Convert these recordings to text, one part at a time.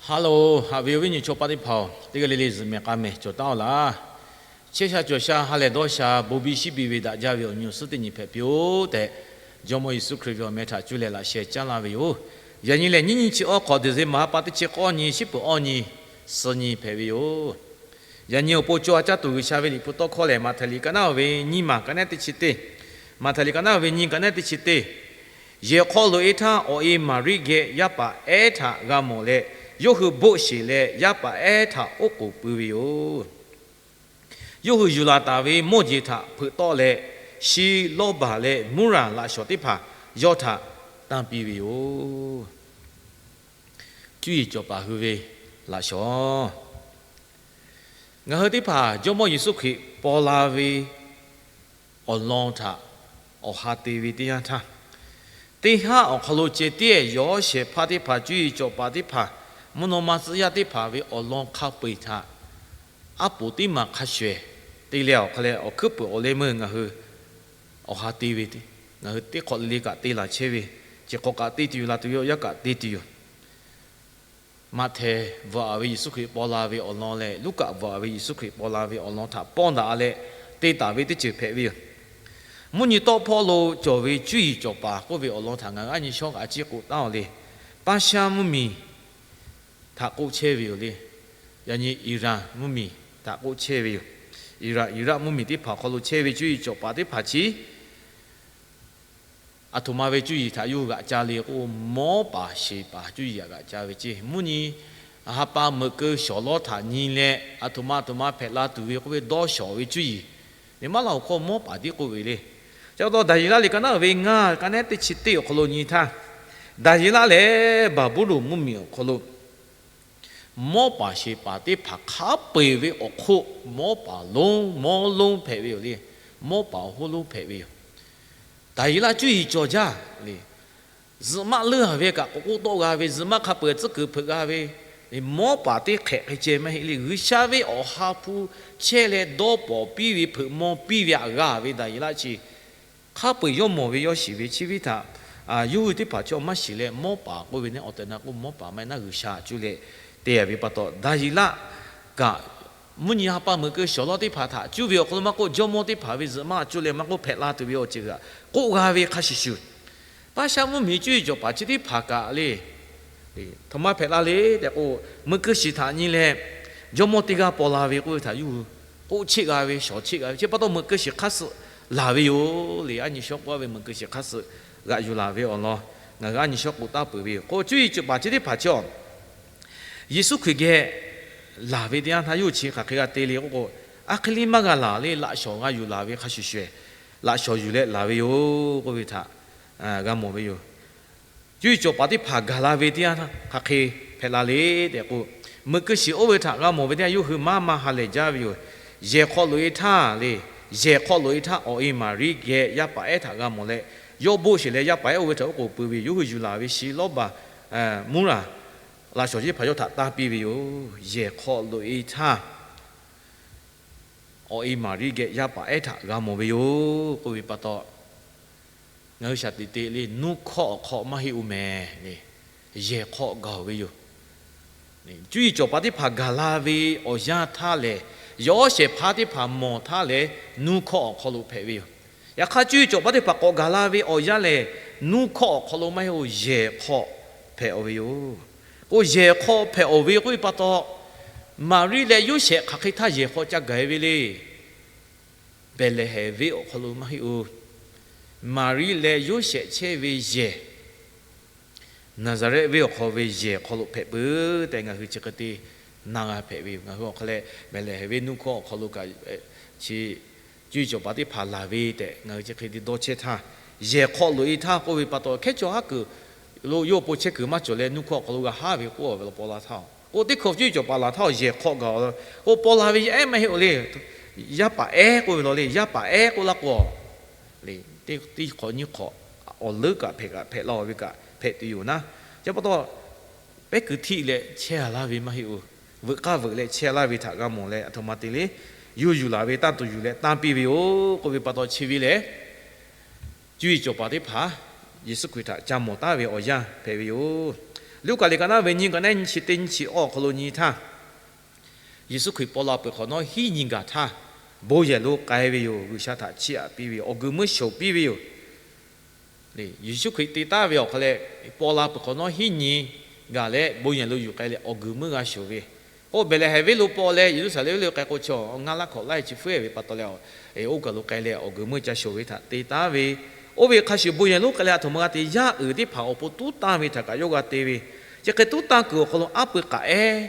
Hello, haꞈ ve awˬ viˉ nyi chaw paˆ teˇ hpaˍ-oˬ, teˇ g'aˇ le le zuhꞈ mehˍ k'a mehˍ cawˬ taˉ-oˬ laˇ. Chehˇ sha cawˬ sha ha lehˬ dawˇ sha bon biˇ shiˉ biˇ ve daꞈ jaˇ ve awˬ nyi awˬ suhˉ teˇ nyi hpehꞈ piˇ-oˆ tehꞈ, Jawˇmawˇ Yeˍsuˆ Hkriꞈ ve awˬ meh htaꞈ cuˇ leh laꞈ sheh caˉ laˇ ve yoˬ. Yaꞈ nyi lehˬ, nyiˇ nyi chi awˇ hk'awꞈ December ha pa teˇ chi k'awˇ nyi, shiˉ peuˬ awˇ nyi, suh nyi hpehꞈ ve yoˬ. Yaꞈ nyi awˬ pon caw a caˇ tuˬ G'uiˬsha ve liꞈ hpu tawˇ hkawˇ lehˬ, Maꞈhtehˍ liꞈ ka naˉ ve nyiˇ maˬ ka naˉ teˇ chi teˇ, Maꞈhtehˍ liꞈ ka naˉ ve nyiˇ ka naˉ teˇ chi teˇ, yehˬ hk'aw loꞈ-e htaˇ awˬ e Maˍriˆ geh yaˇ paˍ ehˉ htaꞈ g'a mawˬ leh, yawˇ hui boˆ sheˬ leh yaˇ paˍ ehˉ htaꞈ oˉ k'oˍ pui ve yoˬ. Yawˇ hui yuˬ laˬ taˍ ve mawˇ jeˬ htaꞈ hpeuꞈ tawˆ leh, shi, lawˇ baˬ leh muˉ raˬ laꞈ shawˍ teˇ hpaˍ yawˇ htaꞈ tanˇ piˇ ve yoˬ. Cuˇ yiˍ cawˬ paˍ hui ve laꞈ shawˍ. Ngaˬ hui teˇ hpaˍ Jawˇmawˇ Yeˍsuˆ Hkriꞈ paw la ve awˬ lawn htaꞈ awˬ ha te ve teˇ yanˇ htaˇ, teˇ haˉ awˬ hk'aw lo ceh tiˉ yawˇ shehˍ hpaˇ teˇ hpaˍ, cuˇ yiˍ cawˬ paˍ teˇ hpaˍ, mvuhˇ naw ma tcuh yaˇ teˇ hpaˍ ve awˬ lawn hk'a peu-eˬ htaꞈ aˉ poˍ teˇ maˬ hk'a shuˍ ehˍ te leh awˬ hk'a leh awˬ hkuiˉ peuˬ awˬ leh meuˇ ngaˬ hui awˬ ha te ve, ngaˬ hui teˇ hk'awꞈ le le kaꞈ te laˬ chehˇ ve, chi hk'awꞈ kaꞈ te tuˬ yoˬ, laˬ tuˬ ve awˬ yanˇ kaꞈ te tuˬ yoˬ. Maꞈhtehˍ bvuhꞈ-a ve Yeˍsuˆ Hkriꞈ paw la ve awˬ lawn leh Luˉkaꞈ bvuhꞈ-a ve Yeˍsuˆ Hkriꞈ paw la ve awˬ lawn htaꞈ pawˇ daꞈ leh te taˍ ve teˇ ceuˬ hpehꞈ ve yoˬ. Mvuhˇ nyi tawˆ hpawˇ lo cawˬ ve cuˇ yiˍ cawˬ paˍ k'oˆ ve awˬ lawn htaꞈ ngaˬ hui a nyi shawˉ kaꞈ a ciˉ k'oˆ taˉ-oˬ le. Paˇ shaˉ mvuhˇmiˬ htaꞈ k'oˆ chehˇ ve yoˬ le. Yaꞈ nyi Iran mvuhˇmiˬ htaꞈ k'oˆ chehˇ ve yoˬ. Iran, Iran mvuhˇmiˬ teˇ hpaˍ awˬ hk'aw lo chehˇ ve cuˇ yiˍ cawˬ paˍ teˇ hpaˍ chi aˬ htoꞈ ma ve cuˇ yiˍ htaꞈ yawˇ hui g'aꞈ ca le k'o, mawˉ paˍ sheˍ paˍ cuˇ yiˍ htaꞈ g'aꞈ ca ve ceˇ. Mvuhˇ nyi ha pa meuꞈ keu shawˍ lawˇ htaꞈ nyi leh, aˬ htoꞈ ma aˬ htoꞈ ma hpehꞈ la tuˬ ve k'oˆ ve dawˇ shawˍ ve cuˇ yiˍ, maˇ laˇ awˬ hkawˇ mawˉ paˍ tiˉ k'oˆ ve le. Chi pa taw Daˍyeˍlaˆ liꞈ ka naˉ ve ngaˇ ka naˉ teˇ chi teˇ awˬ hk'aw lo nyi htaˇ, Daˍyeˍlaˆ lehˬ Baˍbuˍlonˍ mvuhˇmiˬ awˬ hk'aw lo mawˉ paˍ sheˍ paˍ teˇ hpaˍ hk'a peu-eˬ ve awˬ hk'oˆ mawˉ paˍ lonˉ mawˉ lonˉ hpehꞈ ve yoˬ le. Mawˉ paˍ awˬ hoˉ lonˉ hpehꞈ ve yoˬ. Daˍyeˍlaˆ cuˇ yiˍ cawˬ jaˇ le. Zuhꞈ maˆ leuˉ-a ve kaꞈ k'awꞈ k'oˆ tawˆ g'a ve, zuhꞈ maˆ hk'a peu-eˬ tcuhˉ kuiˬ hpeuꞈ g'a ve, mawˉ paˍ teˇ hk'ehꞈ hk'e ceh maˇ heˆ le. G'uiˬsha ve awˬ ha hpu chehˇ leh dawˇ pawnˍ piˇ ve, hpeuꞈ maw piˇ ve htaꞈ g'a ve Daˍyeˍlaˆ chi hk'a peu-eˬ yawˇ mawˬ ve yawˇ shiˍ ve chi ve htaꞈ yawˇ hui teˇ hpaˍ chaw maˇ shiˍ leh, mawˉ paˍ k'oˆ ve neˇ awˬ tehˬ na k'o, mawˉ paˍ maˇ heˆ naˉ G'uiˬsha cuˇ leh te-a ve pa taw, Daˍyeˍlaˆ kaꞈ mvuhˇ nyi ha pa meuꞈ keu shawˍ lawˇ teˇ hpaˍ htaꞈ cuˇ ve awˬ hk'aw lo maˇ k'oˆ, jawˇmawˇ teˇ hpaˍ ve zuhꞈ maˆ cuˇ leh maˇ k'oˆ, hpehꞈ la tuˬ ve awˬ ceuˬ kaꞈ k'oˆ g'a ve hk'a shuˍ shuˍ, Paˇshaˉ mvuhˇmiˬ cuˇ yiˍ cawˬ paˍ chi teˇ hpaˍ kaꞈ le, htoꞈ ma hpehꞈ la le tehꞈ k'o, meuꞈ keu shiˍ htaꞈ nyi leh, jawˇmawˇ teˇ g'aˇ paw la ve k'oˆ ve htaꞈ yawˇ hui k'oˆ cheˆ g'a ve, shawˍ cheˆ g'a ve, chi pa taw meuꞈ keu shiˍ hk'aˇ suh laˬ ve yoˬ le. A nyi shawˉ k'oˆ ve meuꞈ keu shiˍ hk'aˇ suh g'aꞈ yuˬ laˬ ve awˬ lawn ngaˬ hui a nyi shawˉ k'oˆ taˉ peuˬ ve yoˬ. K'o, cuˇ yiˍ cawˬ paˍ chi teˇ hpaˍ chi awˬ Yeˍsuˆ Hkriꞈ geh laˬ ve teˇ yanˇ htaˇ, yawˇ hui chi hk'aˬ hk'e g'a te le k'oˆ k'o, a hk'e le maˇ g'a laˬ le. Laꞈ shawˍ g'a yuˬ laˬ ve hk'a shuˍ shuˍ, laꞈ shawˍ yuˬ leh laˬ ve yoˬ k'oˆ ve htaꞈ g'a mawˬ ve yoˬ. Cuˇ yiˍ cawˬ paˍ teˇ hpaˍ gaˬ la ve teˇ yanˇ htaˇ hk'aˬ hk'e hpehꞈ la le tehꞈ k'o, meuꞈ keu shiˍ oˇ ve htaꞈ g'a mawˬ ve teˇ yanˇ, yawˇ hui maˇ maˇ ha lehˬ jaˇ ve yoˬ. Yehˬ hk'aw loꞈ-e htaˇ le, yehˬ hk'aw loꞈ-e htaˇ awˬ e Maˍriˆ geh yaˇ paˍ ehˉ htaꞈ g'a mawˬ leh, yawˇ boˆ sheˬ leh yaˇ paˍ ehˉ oˇ ve htaꞈ oˉ k'oˍ pui ve yoˬ. Yawˇ hui yuˬ laˬ ve shi lawˇ baˬ muˉ raˬ laꞈ shawˍ chi teˇ hpaˍ yawˇ htaꞈ tanˇ piˇ ve yoˬ. Yehˬ hk'aw loꞈ-e htaˇ awˬ e Maˍriˆ geh yaˇ paˍ ehˉ htaꞈ g'a mawˬ ve yoˬ k'oˆ ve pa taw, ngaˬ hui shaˍ tiꞈ te le, nuˇ hkawˇ awˬ hk'aw maˇ heˆ-oˬ mehˍ le. Yehˬ hk'aw gaˬ-oˬ ve yoˬ. Cuˇ yiˍ cawˬ paˍ teˇ hpaˍ gaˬ la ve awˬ yanˇ htaˇ lehˬ, yawˇ shehˍ hpaˇ teˇ hpaˍ mawˬ htaˇ lehˬ, nuˇ hkawˇ awˬ hk'aw lo hpehꞈ ve yoˬ. Yaꞈ hk'aˇ, cuˇ yiˍ cawˬ paˍ teˇ hpaˍ k'awꞈ gaˬ la ve awˬ yanˇ lehˬ, nuˇ hkawˇ awˬ hk'aw lo maˇ heˆ-oˬ, yehˬ hk'aw hpehꞈ-oˬ ve yoˬ. K'o, yehˬ hk'aw hpehꞈ-oˬ ve k'oˆ ve pa taw, Maˍriˆ leh Yoˇsehꞈ hk'aˬ hk'e htaˇ yehˬ hk'aw ca gaˬ-e ve le. Behˍlehˍhehnˍ venˇ awˬ hk'aw lo maˇ heˆ-oˬ. Maˍriˆ leh Yoˇsehꞈ chehˇ ve yehˬ, Naˍzaˍrehˆ venˇ awˬ hk'aw ve yehˬ hk'aw lo hpehꞈ peuˬ tehꞈ ngaˬ hui chi hk'e te na g'a hpehꞈ ve yoˬ. Ngaˬ hui awˬ hk'aw leh Behˍlehˍhehnˍ venˇ nuˇ hkawˇ awˬ hk'aw lo kaꞈ chi cuˇ yiˍ cawˬ paˍ teˇ hpaˍ laˬ ve tehꞈ ngaˬ hui chi hk'e te dawˇ chehˇ htaˇ, yehˬ hk'aw loꞈ-e htaˇ k'oˆ ve pa taw, hkehˉ cawˬ haˉ kuiˬ lo yawˇ awˬ pon chehˇ kuiˬ maˇ cawˬ leh, nuˇ hkawˇ awˬ hk'aw lo g'a haˉ ve k'oˆ ve law paw la htaˇ-oˬ, k'o, teˇ hkawꞈ cuˇ yiˍ cawˬ paˍ laˬ htaˇ-oˬ, yehˬ hk'aw gaˬ-oˬ. K'o, paw la ve yaˇ ehˉ maˇ heˆ-oˬ le. Yaˇ paˍ ehˉ k'oˆ ve law le, yaˇ paˍ ehˉ k'oˆ laˇ k'o, teˇ hk'awꞈ nyiˇ hk'awꞈ awˬ leuˉ kaꞈ hpehꞈ kaꞈ hpehꞈ la-oˬ ve kaꞈ hpehꞈ tuˬ yoˬ naˉ. Chi pa taw, pehˉ kuiˬ htiˆ leh chehˇ-a laˇ ve maˇ heˆ-oˬ. Veuꞈ k'aˇ veuꞈ leh chehˇ-a laˇ ve htaꞈ g'a mawˬ leh, aˬ htoꞈ ma te le, yawˇ yuˬ laˬ ve tanˇ tuˬ yuˬ leh tanˇ piˇ ve yoˬ k'oˆ ve pa taw, chi ve lehˬ, cuˇ yiˍ cawˬ paˍ teˇ hpaˍ Yeˍsuˆ Hkriꞈ htaꞈ ca mawˬ taˉ ve awˬ yanˇ hpehꞈ ve yoˬ. Luˉkaꞈ liꞈ ka naˉ ve nyiˇ ka naˉ nyiˇ chi teˇ nyiˇ chi awˬ hk'aw lo nyi htaˇ, Yeˍsuˆ Hkriꞈ paw la peuˬ hk'awꞈ nawˉ hiˉ nyi gaˬ htaˇ, bon yehˬ lo k'ai ve yoˬ. G'uiˬsha htaꞈ chiˇ aꞈ piˇ ve yoˬ. Awˬ guiˬ meuˇ shoˍ piˇ ve yoˬ. Yeˍsuˆ Hkriꞈ te taˉ ve awˬ hk'aw leh, paw la peuˬ hk'awꞈ nawˉ hiˉ nyi gaˬ leh bon yehˬ lo yuˬ k'ai leh awˬ guiˬ meuˇ g'a shoˍ ve. K'o Behˍlehˍhehnˍ venˇ lo paw leh Yeˍruˆsaˍlehnˍ venˇ lo k'ai k'o, chaw ngaˇ laˇ hkawꞈ laˇ e chi fuˉ ve pa taw leh, oˇ kaˬ lo k'ai leh awˬ guiˬ meuˇ ca shoˍ ve htaꞈ te taˉ ve, oˇ ve hk'a shuˍ bon yehˬ lonˉ k'ai leh a htoꞈ ma g'a te, yaˇ uiˍ teˇ hpaˍ awˬ pon tuˉ tanˇ ve htaꞈ kaꞈ yawˇ g'a te ve. Chi hk'e tuˉ tanˇ kuiˬ awˬ hk'aw lo aˉ pui k'aꞈ ehˉ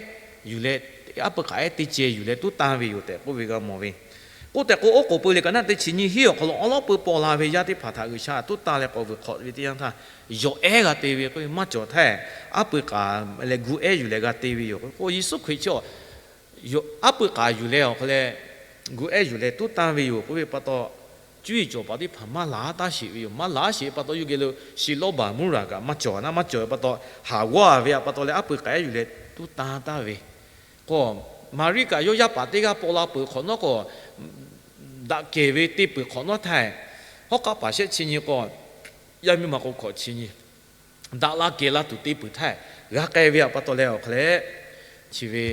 yuˬ leh, aˉ pui k'aꞈ ehˉ teˇ ceh yuˬ leh tuˉ tanˇ ve yoˬ tehꞈ k'oˆ ve g'a mawˬ ve. K'oˆ tehꞈ k'o, oˉ k'oˍ pui liꞈ ka naˉ teˇ chi nyiˇ hiˉ awˬ hk'aw lo awˉ lawˉ pui paw la ve yaˇ teˇ hpaˍ htaꞈ G'uiˬsha tuˉ tanˇ leh k'awꞈ vuiˬ hk'awꞈ ve teˇ yanˇ htaˇ, yawˬ ehˉ g'a te ve k'o, maˇ cawˬ htaˇ, aˉ pui k'aꞈ leh gu ehˉ yuˬ leh g'a te ve yoˬ. K'o Yeˍsuˆ Hkriꞈ chi aˉ pui k'aꞈ yuˬ leh awˬ hk'aw leh gu ehˉ yuˬ leh tuˉ tanˇ ve yoˬ k'oˆ ve pa taw, cuˇ yiˍ cawˬ paˍ teˇ hpaˍ maˇ laˬ taˇ sheˍ ve yoˬ. Maˇ laˬ sheˍ ve pa taw, yawˇ geh lo shiˍ lawˇ baˬ muˇ raˬ kaꞈ maˇ cawˬ, maˇ cawˬ ve pa taw, haˍ g'awˇ ve pa taw leh aˉ pui k'aꞈ ehˉ yuˬ leh tuˉ tanˇ taˍ ve. K'o Maˍriˆ kaꞈ yawˇ yaˇ paˍ teˇ g'aˇ paw la peuˬ hk'awꞈ nawˉ k'o, daꞈ kehˬ ve te peuˬ hk'awꞈ nawˉ htaˇ, hawˉ k'aˉ paˍ shehˆ chi nyi k'o, yaˇ miˇ ma k'o hkawꞈ chi nyi daꞈ la kehˬ la tuˬ te peuˬ htaˇ, g'a k'ai ve pa taw leh awˬ hk'aw leh, chi ve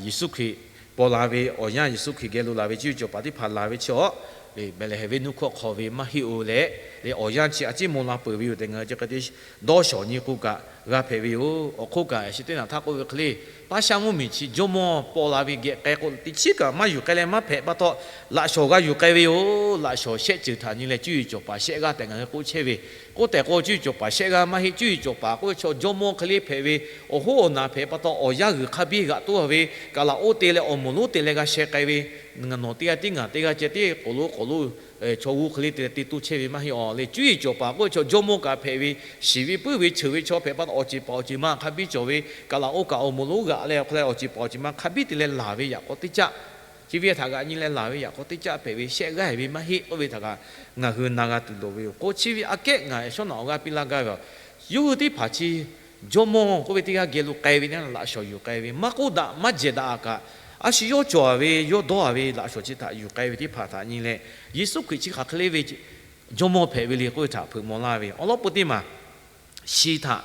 Yeˍsuˆ Hkriꞈ paw la ve awˬ yanˇ, Yeˍsuˆ Hkriꞈ geh lo laˬ ve cuˇ yiˍ cawˬ paˍ teˇ hpaˍ laˬ ve chi awˬ, Behˍlehˍhehnˍ venˇ nuˇ hkawˇ hk'aw ve maˇ heˆ-oˬ leh, awˬ yanˇ chi a ciˉ maw la peuˬ ve yoˬ tehꞈ ngaˬ hui chi hk'e te dawˇ shawˍ nyi k'o kaꞈ g'a hpehꞈ ve yoˬ. Awˬ hk'oˆ kaꞈ shi teˇ naꞈ htaˇ k'oˆ ve hk'e le, Paˇshaˆ mvuhˇmiˬ chi jawˇmawˇ paw la ve geh k'ai k'o, teˇ chiˉ kaꞈ maˇ yuˬ k'ai leh maˇ hpehꞈ pa taw, laꞈ shawˍ g'a yuˬ k'ai ve yoˬ. Laꞈ shawˍ shehˆ ceuˬ htaꞈ nyi leh cuˇ yiˍ cawˬ paˍ shehˆ g'aˇ tehꞈ ngaˬ hui k'oˆ chehˇ ve. K'oˆ tehꞈ k'o, cuˇ yiˍ cawˬ paˍ shehˆ g'aˇ maˇ heˆ. Cuˇ yiˍ cawˬ paˍ k'oˆ ve chaw jawˇmawˇ hk'e le hpehꞈ ve, awˬ hoˉ awˬ naˬ hpehꞈ pa taw, awˬ yanˇ g'uiˬ hk'a biˇ g'aꞈ toˆ ve, kaˍ laꞈ oˇ te leh awˬ moˍ lonˉ te leh g'a sheh k'ai ve, nawˬ teˇ g'aˇ tiˉ ngaˬ teˇ g'aˇ ceh tiˉ k'oˍ lo k'oˍ lo chaw g'uˇ hk'e le te leh te toˇ chehˇ ve maˇ heˆ-oˬ le. Cuˇ yiˍ cawˬ paˍ k'oˆ ve chaw jawˇmawˇ kaꞈ hpehꞈ ve, shiˍ ve puiˉ ve cheuˬ ve chaw hpehꞈ pa taw, awˬ ceˬ paˍ awˬ ceˬ ma hk'a biˇ cawˬ ve, kaˍ laꞈ oˇ kaꞈ awˬ moˍ lonˉ g'aꞈ leh awˬ hk'aw leh awˬ ceˬ paˍ awˬ ceˬ ma hk'a biˇ te leh laˬ ve yaꞈ k'aw teˇ caˆ, chi ve htaꞈ g'aꞈ nyi leh laˬ ve yaꞈ k'aw teˇ caˆ hpehꞈ ve, shehˆ g'aˇ ve maˇ heˆ k'oˆ ve htaꞈ kaꞈ ngaˬ hui na g'a tuˬ loˍ ve yoˬ. K'o chi ve aꞈ kehˉ ngaˬ shawˉ naꞈ awˬ g'aˇ piˇ laˇ gaˇ ve, yawˇ hui teˇ hpaˍ chi jawˇmawˇ k'oˆ ve teˇ g'aˇ geh lo k'ai ve naˉ, laꞈ shawˍ yuˬ k'ai ve maˇ k'oˆ daꞈ maˇ jehˬ daꞈ kaꞈ, a shu yawˇ cawˬ ve yawˇ dawˇ ve laꞈ shawˍ chi htaꞈ yuˬ k'ai ve teˇ hpaˍ htaꞈ nyi leh, Yeˍsuˆ Hkriꞈ chi hk'aˬ hk'e le ve jawˇmawˇ hpehꞈ ve le k'oˆ ve htaꞈ hpeuꞈ maw laˇ ve. Awˬ lawn peu teˇ maˬ shi htaꞈ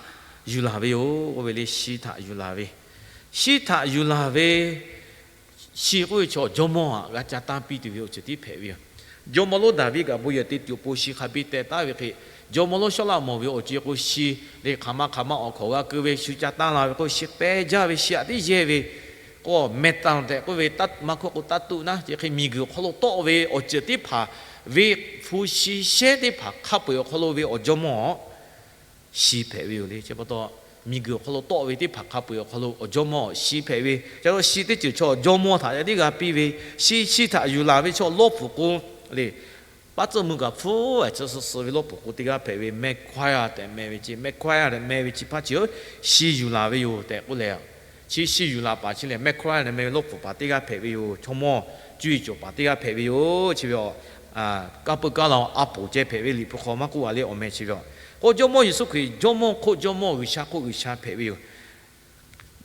yuˬ laˬ ve yoˬ k'oˆ ve le. Shi htaꞈ yuˬ laˬ ve, shi htaꞈ yuˬ laˬ ve, shi k'oˆ ve chaw jawˇmawˇ htaꞈ g'a ca tanˇ piˇ tuˬ ve awˬ ceuˬ tiˉ hpehꞈ ve yoˬ. Jawˇmawˇ lonˉ Daˍviˆ kaꞈ bon yehˬ te tuˬ awˬ pon shi hk'a biˇ teh taˉ ve hk'e, jawˇmawˇ lonˉ Sawˉlaꞈmonˍ ve awˬ ceuˬ k'o, shi le hk'aˬ ma hk'aˬ ma awˬ hkawꞈ g'a keu ve shu ca tanˇ la ve k'o, shi peh jaˇ ve shi htaꞈ tiˉ yehˇ ve, k'o meh tanˍ tehꞈ k'oˆ ve, maˇ hkawˇ k'o taˇ tuˆ naˉ, chi hk'e miˬguiˬ awˬ hk'aw lo tawˆ ve awˬ ceuˬ teˇ hpaˍ ve hpu shi shehˉ teˇ hpaˍ hk'a peu-eˬ awˬ hk'aw lo ve awˬ jawˇmawˇ shi hpehꞈ ve yoˬ le. Chi pa taw, miˬguiˬ awˬ hk'aw lo tawˆ ve teˇ hpaˍ hk'a peu-eˬ awˬ hk'aw lo awˬ jawˇmawˇ shi hpehꞈ ve. Chi pa taw shi teˇ ceuˬ chaw jawˇmawˇ htaꞈ yaꞈ tiˉ g'a piˇ ve, shi chi htaꞈ yuˬ laˬ ve chaw lawˇ pfuhˍ k'o le, paˉ tcuhˇ mui kaꞈ hpfuhˇ a tcuhˇ suh suh ve lawˇ pfuhˍ k'o teˇ g'aˇ hpehꞈ ve, mehˇ hkawehˇ a tehꞈ meh ve chi, mehˇ hkawehˇ a tehꞈ meh ve chi hpaˇ chi, shi yuˬ laˬ ve yoˬ tehꞈ k'oˆ leh, chi shi yuˬ laˬ paˍ chi lehˬ, mehˇ hkawehˇ a tehꞈ meh ve lawˇ pfuhˍ paˍ teˇ g'aˇ hpehꞈ ve yoˬ. Chaw mawˇ cuˇ yiˍ cawˬ paˍ teˇ g'aˇ hpehꞈ ve yoˬ. Chi ve a, kaˇ pui kaˇ la a poˍ ceh hpehꞈ ve Liꞈ hpu hk'aw maˇ k'oˆ a le, awˬ meh chi ve a. K'o jawˇmawˇ Yeˍsuˆ Hkriꞈ jawˇmawˇ hk'oˆ jawˇmawˇ, G'uiˬsha hk'oˆ G'uiˬsha hpehꞈ ve yoˬ.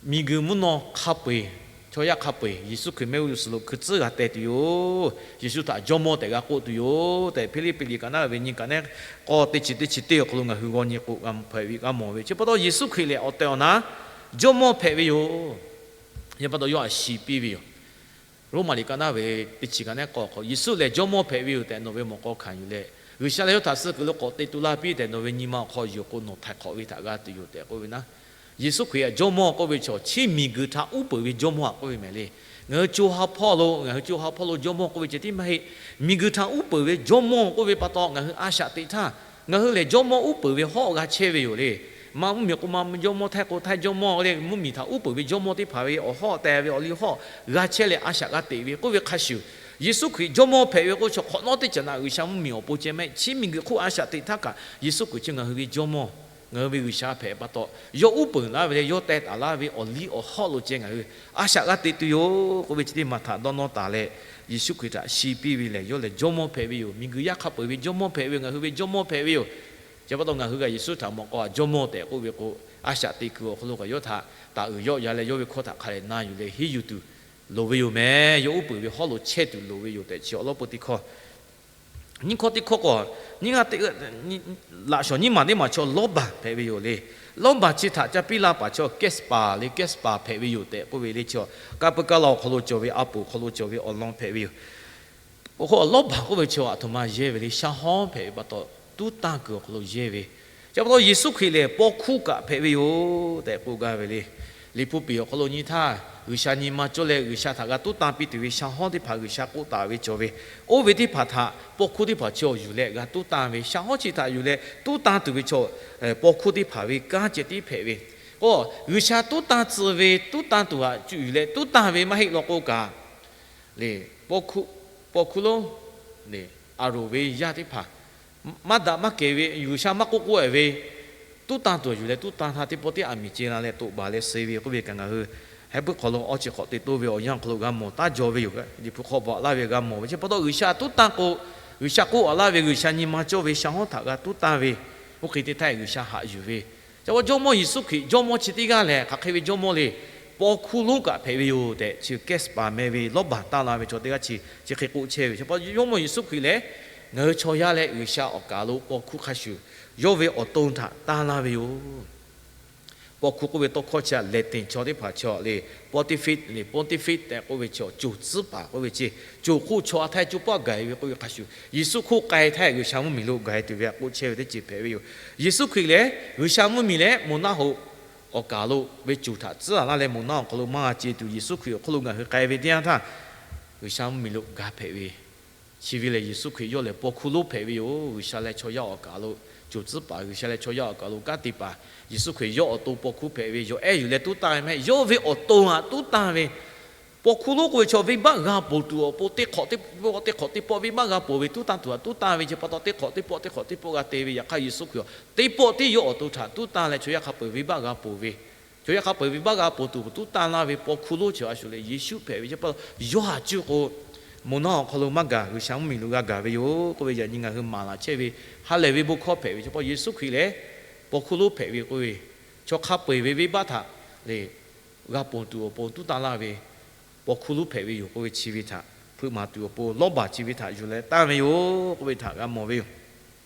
Miˬguiˬ mvuhˇ naw hk'a peu-eˬ, chaw yaˇ hk'a peu-eˬ Yeˍsuˆ Hkriꞈ mehˆ g'uˇ suhˍ lo hkui tcuhˉ g'a teh tuˬ yoˬ. Yeˍsuˆ htaꞈ jawˇmawˇ tehꞈ g'a k'oˆ tuˬ yoˬ tehꞈ, Hpiˇliˇpiˆ liꞈ ka naˉ ve nyi ka neˉ k'awˇ teˇ chi teˇ chi teˇ awˬ hk'aw lo ngaˬ hui g'aw nyi k'o, g'a hpehꞈ ve g'a mawˬ ve. Chi pa taw Yeˍsuˆ Hkriꞈ lehˬ awˬ tehˬ awˬ na jawˇmawˇ hpehꞈ ve yoˬ. Chi pa taw yawˇ htaꞈ shi piˇ ve yoˬ. Roˉmaꞈ liꞈ ka naˉ ve teˇ chi ka neˉ k'awˇ hk'aw, Yeˍsuˆ lehˬ jawˇmawˇ hpehꞈ ve yoˬ tehꞈ nawˬ ve mawꞈ k'aw hkanˍ yuˬ leh, G'uiˬsha lehˬ yawˇ htaꞈ suh kuiˬ lo k'awꞈ te tu laˇ piˇ tehꞈ nawˬ ve nyi ma awˬ hk'aw yuˬ k'o, nawˬ htaiˍ hk'awꞈ ve htaꞈ g'a tuˬ yoˬ tehꞈ k'oˆ ve naˉ. Yeˍsuˆ Hkriꞈ htaꞈ jawˇmawˇ k'oˆ ve chaw chi miˬguiˬ htaꞈ uˉ peunˍ ve jawˇmawˇ htaꞈ k'oˆ ve mehˍ le. Ngaˬ hui co ha hpawˇ lo, ngaˬ hui co ha hpawˇ lo jawˇmawˇ k'oˆ ve ceh tiˉ maˇ heˆ. Miˬguiˬ htaꞈ uˉ peunˍ ve jawˇmawˇ k'oˆ ve pa taw, ngaˬ hui a shaꞈ teꞈ htaˇ, ngaˬ hui lehˬ jawˇmawˇ uˉ peunˍ ve hawˉ g'a chehˇ ve yoˬ le. Maˇ mvuhˇmiˬ k'o maˇ jawˇmawˇ, htaiˇ k'o htaiˇ jawˇmawˇ le, mvuhˇmiˬ htaꞈ uˉ peunˍ ve jawˇmawˇ teˇ hpaˍ ve awˬ hawˉ tehꞈ ve awˬ liˇ hawˉ g'a chehˇ leh a shaꞈ g'a teꞈ ve k'oˆ ve hk'a shuˍ, Yeˍsuˆ Hkriꞈ jawˇmawˇ hpehꞈ ve k'o, chaw hk'awꞈ nawˉ teˇ caꞈ naꞈ G'uiˬsha mvuhˇmiˬ awˬ pon ceh mehˆ. Chi miˬguiˬ hk'oˆ a shaꞈ teꞈ htaˇ kaꞈ, Yeˍsuˆ Hkriꞈ chi ngaˬ hui ve jawˇmawˇ, ngaˬ hui ve G'uiˬsha hpehꞈ pa taw, yawˇ uˉ peunˍ laˇ ve leh yawˇ teh taˍ laˇ ve awˬ liˇ awˬ hawˉ lo ceh ngaˬ hui a shaꞈ g'a teꞈ tuˬ yoˬ k'oˆ ve chi teˇ maˬ htaꞈ dawˇ nawˇ taˍ leh, Yeˍsuˆ Hkriꞈ htaꞈ shi piˇ ve lehˬ, yawˇ lehˬ jawˇmawˇ hpehꞈ ve yoˬ. Miˬguiˬ yaˇ hk'a peu-eˬ ve jawˇmawˇ hpehꞈ ve yoˬ. Ngaˬ hui ve jawˇmawˇ hpehꞈ ve yoˬ. Chi pa taw ngaˬ hui kaꞈ Yeˍsuˆ htaꞈ mawꞈ k'aw jawˇmawˇ tehꞈ k'oˆ ve k'o, a shaꞈ teꞈ kuiˬ awˬ hk'aw lo kaꞈ yawˇ htaꞈ taˍ uiˍ yawˆ ya leh yawˇ ve hkawˇ htaꞈ hk'a dehꞈ na yuˬ leh henˇ yuˬ tuˬ loˍ ve yoˬ mehˍ. Yawˇ uˉ peunˍ ve hawˉ lo chehˇ tuˬ loˍ ve yoˬ tehꞈ chi awˬ lawn peu teˇ hkawˇ. Nyiˇ hkawˇ teˇ hkawˇ k'o, nyiˇ g'aˇ teˇ, laꞈ shawnˍ nyiˇ maˬ teˇ maˬ chaw lawˇ baˬ hpehꞈ ve yoˬ le. Lawˇbaˬ chi htaꞈ ca piˇ la paˍ chaw Caspar le, Caspar hpehꞈ ve yoˬ tehꞈ k'oˆ ve le. Chi ka peu ka la awˬ hk'aw lo cawˬ ve, a poˍ hk'aw lo cawˬ ve awˬ lawn hpehꞈ ve yoˬ. Awˬ hk'aw Lawˇbaˬ k'oˆ ve chaw aˬ htoꞈ ma yehˇ ve le, shaˉ hawˉ hpehꞈ ve pa taw, tuˉ tanˇ kuiˬ awˬ hk'aw lo yehˇ ve. Chi pa taw Yeˍsuˆ Hkriꞈ lehˬ paw hkuˇ kaꞈ hpehꞈ ve yoˬ tehꞈ k'oˆ gaˇ ve le. Liꞈ hpu piˍ awˬ hk'aw lo nyi htaˇ, G'uiˬsha nyi ma cawˇ leh G'uiˬsha htaꞈ g'a tuˉ tanˇ piˇ tuˬ ve shaˉ hawˉ teˇ hpaˍ G'uiˬsha k'oˆ taˍ ve cawˬ ve, oˇ ve teˇ hpaˍ htaꞈ paw hkuˇ teˇ hpaˍ chaw yuˬ leh g'a tuˉ tanˇ ve, shaˉ hawˉ chi htaꞈ yuˬ leh tuˉ tanˇ tuˬ ve chaw, paw hkuˇ teˇ hpaˍ ve kanˉ ceh tiˉ hpehꞈ ve. K'o, G'uiˬsha tuˉ tanˇ tcuh ve tuˉ tanˇ tuˬ htaꞈ cuˇ yuˬ leh tuˉ tanˇ ve maˇ heˆ law k'o kaꞈ, le, paw hkuˇ, paw hkuˇ lonˉ, le, aˬ loˍ ve yaˇ teˇ hpaˍ, maˇ daꞈ maˇ kehˬ ve, G'uiˬsha maˇ k'oˆ k'oˆ-e ve, tuˉ tanˇ tuˬ yuˬ leh tuˉ tanˇ htaˇ teˇ pawˆ tiˉ aˬ miˍ ce la leh toꞈ baˬ leh suh ve k'oˆ ve kaꞈ ngaˬ hui Heˉbuˆ hk'aw lo awˬ chi hk'awꞈ te toˇ ve awˬ yanˇ hk'aw lo g'a mawˬ taˉ jaw ve yoˬ. Liꞈ hpu hk'aw bvuhꞈ laˇ ve g'a mawˬ ve chi pa taw, G'uiˬsha tuˉ tanˇ k'o, G'uiˬsha k'oˆ a laˇ ve G'uiˬsha nyi ma cawˇ ve shaˉ hawˉ htaꞈ g'a tuˉ tanˇ ve, oˇ hk'e te htaˇ G'uiˬsha haꞈ yuˬ ve. Chi pa taw Jawˇmawˇ Yeˍsuˆ Hkriꞈ jawˇmawˇ chi teˇ g'aˇ lehˬ hk'aˬ hk'e ve jawˇmawˇ le, paw hkuˇ lonˉ kaꞈ hpehꞈ ve yoˬ tehꞈ chi Caspar meh ve Lawˇbaˬ taˇ la ve chaw teˇ g'aˇ chi chi hk'e k'oˆ chehˇ ve. Chi pa taw Jawˇmawˇ Yeˍsuˆ Hkriꞈ lehˬ ngaˬ hui chaw yaˇ leh G'uiˬsha awˬ kaˍ lo paw hkuˇ hk'a shuˍ yawˇ ve awˬ to htaꞈ taˇ laˇ ve yoˬ. Paw hkuˇ k'oˆ ve tawˇ hkawˇ chi Latin chaw teˇ hpaˍ chaw le, pontifex le, pontifex tehꞈ k'oˆ ve chaw, coˬ tcuhˉ paˍ k'oˆ ve chi, coˬ hk'oˆ chaw a htaˇ coˇ paˆ gaˬ-e ve k'oˆ ve hk'a shuˍ, Yeˍsuˆ hk'oˆ k'ai htaˇ G'uiˬsha mvuhˇmiˬ lo gaˬ-e tuˬ ve htaꞈ k'oˆ chehˇ ve teˇ ceuˬ hpehꞈ ve yoˬ. Yeˍsuˆ Hkriꞈ lehˬ G'uiˬsha mvuhˇmiˬ leh moˬ naˆ hoꞈ awˬ kaˍ lo ve coˬ htaꞈ tcuhˉ a laˇ leh moˬ naˆ awˬ hk'aw lo maˇ g'a ce tuˬ Yeˍsuˆ Hkriꞈ awˬ hk'aw lo ngaˬ hui k'ai ve teˇ yanˇ htaˇ, G'uiˬsha mvuhˇmiˬ lo gaˬ hpehꞈ ve. Chi ve lehˬ Yeˍsuˆ Hkriꞈ yawˇ lehˬ paw hkuˇ lonˉ hpehꞈ ve yoˬ. G'uiˬsha leh chaw yaˇ awˬ kaˍ lo, coˬ tcuhˉ paˍ G'uiˬsha leh chaw yaˇ awˬ kaˍ lo kanˉ te paˍ, Yeˍsuˆ Hkriꞈ yawˇ awˬ to paw hkuˇ hpehꞈ ve, yawˬ ehˉ yuˬ leh tuˉ tanˇ ve maˇ heˆ, yawˇ ve awˬ to htaꞈ tuˉ tanˇ ve. Paw hkuˇ lonˉ k'oˆ ve chaw venˇbaˆ g'a ponˬ tuˬ awˬ pon teˇ hk'awꞈ teˇ pawˆ teˇ hk'awꞈ teˇ pawˆ venˇbaˆ g'a ponˬ ve tuˉ tanˇ tuˬ htaꞈ tuˉ tanˇ ve chi pa taw teˇ hk'awꞈ teˇ pawˆ teˇ hk'awꞈ teˇ pawˆ g'a te ve. Yaꞈ hk'aˇ Yeˍsuˆ Hkriꞈ teˇ pawˆ tiˉ yawˇ awˬ to htaꞈ tuˉ tanˇ leh chaw yaˇ hk'a peu-eˬ venˇbaˆ g'a ponˬ ve, chaw yaˇ hk'a peu-eˬ venˇbaˆ g'a ponˬ tuˬ tuˉ tanˇ laˇ ve paw hkuˇ lonˉ chi a shuˍ lehˬ Yeˍsuˆ hpehꞈ ve. Chi pa taw yawˇ htaꞈ cuˇ k'o, moˬ naˆ awˬ hk'aw lo maˇ gaˬ, G'uiˬsha mvuhˇmiˬ lo g'a gaˬ ve yoˬ k'oˆ ve yaꞈ nyi ngaˬ hui maˍ laˬ chehˇ ve ha lehˬ ve bon hkawˇ hpehꞈ ve. Chi pa taw Yeˍsuˆ Hkriꞈ lehˬ paw hkuˇ lonˉ hpehꞈ ve k'oˆ ve, chaw hk'a peu-eˬ ve venˇbaˆ htaꞈ le g'a ponˬ tuˬ awˬ pon tuˉ tanˇ laˇ ve paw hkuˇ lonˉ hpehꞈ ve yoˬ k'oˆ ve chi ve htaꞈ hpeuꞈ maˍ tuˬ awˬ pon Lawˇbaˬ chi ve htaꞈ yuˬ leh tanˇ ve yoˬ k'oˆ ve htaꞈ g'a mawˬ ve yoˬ.